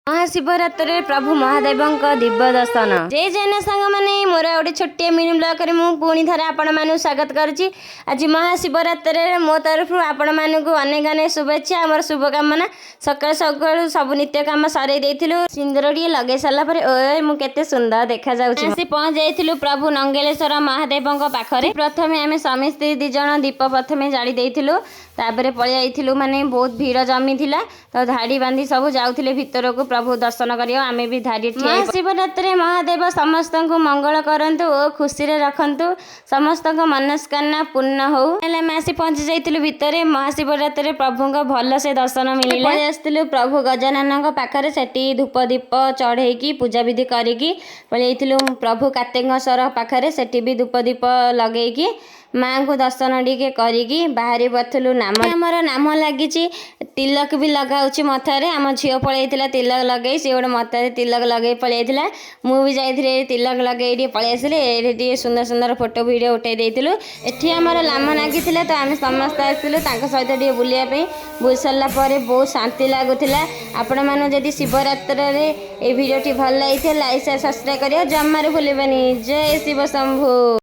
ମହାଶିବରାତ୍ରିରେ ପ୍ରଭୁ ମହାଦେବଙ୍କ ଦିବ୍ୟ ଦର୍ଶନ। ଜୟ ଜୈନ ସାଙ୍ଗମାନେ, ମୋର ଆଉ ଗୋଟେ ଛୋଟିଆ ମିନି ବ୍ଲଗରେ ମୁଁ ପୁଣି ଥରେ ଆପଣମାନଙ୍କୁ ସ୍ୱାଗତ କରୁଛି। ଆଜି ମହାଶିବରାତ୍ରିରେ ମୋ ତରଫରୁ ଆପଣମାନଙ୍କୁ ଅନେକ ଅନେକ ଶୁଭେଚ୍ଛା, ଆମର ଶୁଭକାମନା। ସକାଳୁ ସକାଳୁ ସବୁ ନିତ୍ୟ କାମ ସରେଇ ଦେଇଥିଲୁ। ସିନ୍ଦୁର ଟିକେ ଲଗେଇ ସାରିଲା ପରେ ଓ ମୁଁ କେତେ ସୁନ୍ଦର ଦେଖାଯାଉଛି। ଆସି ପହଞ୍ଚି ଯାଇଥିଲୁ ପ୍ରଭୁ ନଙ୍ଗେଲେଶ୍ୱର ମହାଦେବଙ୍କ ପାଖରେ। ପ୍ରଥମେ ଆମେ ସ୍ୱାମୀ ସ୍ତ୍ରୀ 2 ଜଣ ଦୀପ ପ୍ରଥମେ ଜାଳି ଦେଇଥିଲୁ। ତାପରେ ପଳେଇ ଯାଇଥିଲୁ, ମାନେ ବହୁତ ଭିଡ଼ ଜମିଥିଲା ତ ଧାଡ଼ି ବାନ୍ଧି ସବୁ ଯାଉଥିଲେ ଭିତରକୁ ପ୍ରଭୁ ଦର୍ଶନ କରିବାକୁ। ଆମେ ବି ଧାଡ଼ି ଠିଆ। ମହାଶିବରାତ୍ରିରେ ମହାଦେବ ସମସ୍ତଙ୍କୁ ମଙ୍ଗଳ କରନ୍ତୁ ଓ ଖୁସିରେ ରଖନ୍ତୁ, ସମସ୍ତଙ୍କ ମନସ୍କାମନା ପୂର୍ଣ୍ଣ ହଉ। ହେଲେ ଆମେ ଆସି ପହଞ୍ଚି ଯାଇଥିଲୁ ଭିତରେ। ମହାଶିବରାତ୍ରିରେ ପ୍ରଭୁଙ୍କ ଭଲସେ ଦର୍ଶନ ମିଳିଲା। ପଳେଇ ଆସିଥିଲୁ ପ୍ରଭୁ ଗଜାନନଙ୍କ ପାଖରେ, ସେଠି ଧୂପ ଦୀପ ଚଢ଼େଇକି ପୂଜାବିଧି କରିକି ପଳେଇ ଯାଇଥିଲୁ ପ୍ରଭୁ କାର୍ତ୍ତିକେଶ୍ୱର ପାଖରେ। ସେଠି ବି ଧୂପ ଦୀପ ଲଗେଇକି ମାଆଙ୍କୁ ଦର୍ଶନ ଟିକେ କରିକି ବାହାରି ପଡ଼ିଥିଲୁ। ନାମ ଆମର ନାମ ଲାଗିଛି, ତିଲକ ବି ଲଗାଉଛି ମଥାରେ। ଆମ ଝିଅ ପଳେଇଥିଲା ତିଲକ ଲଗେଇ, ସିଏ ଗୋଟେ ମଥାରେ ତିଲକ ଲଗେଇ ପଳେଇ ଯାଇଥିଲା। ମୁଁ ବି ଯାଇଥିଲି, ତିଲକ ଲଗେଇ ଟିକେ ପଳେଇ ଆସିଲି। ଏଇଠି ଟିକେ ସୁନ୍ଦର ସୁନ୍ଦର ଫଟୋ ଭିଡ଼ିଓ ଉଠେଇ ଦେଇଥିଲୁ। ଏଠି ଆମର ଲାମ ଲାଗିଥିଲା ତ ଆମେ ସମସ୍ତେ ଆସିଥିଲୁ ତାଙ୍କ ସହିତ ଟିକେ ବୁଲିବା ପାଇଁ। ବୁଲି ସାରିଲା ପରେ ବହୁତ ଶାନ୍ତି ଲାଗୁଥିଲା। ଆପଣମାନଙ୍କୁ ଯଦି ଶିବରାତ୍ରିରେ ଏଇ ଭିଡ଼ିଓଟି ଭଲ ଲାଗିଥିବ, ଲାଇକ୍, ସେୟାର, ସବସ୍କ୍ରାଇବ୍ କରିବା ଜମାରୁ ଭୁଲିବେନି। ଜୟ ଶିବ ଶମ୍ଭୁ।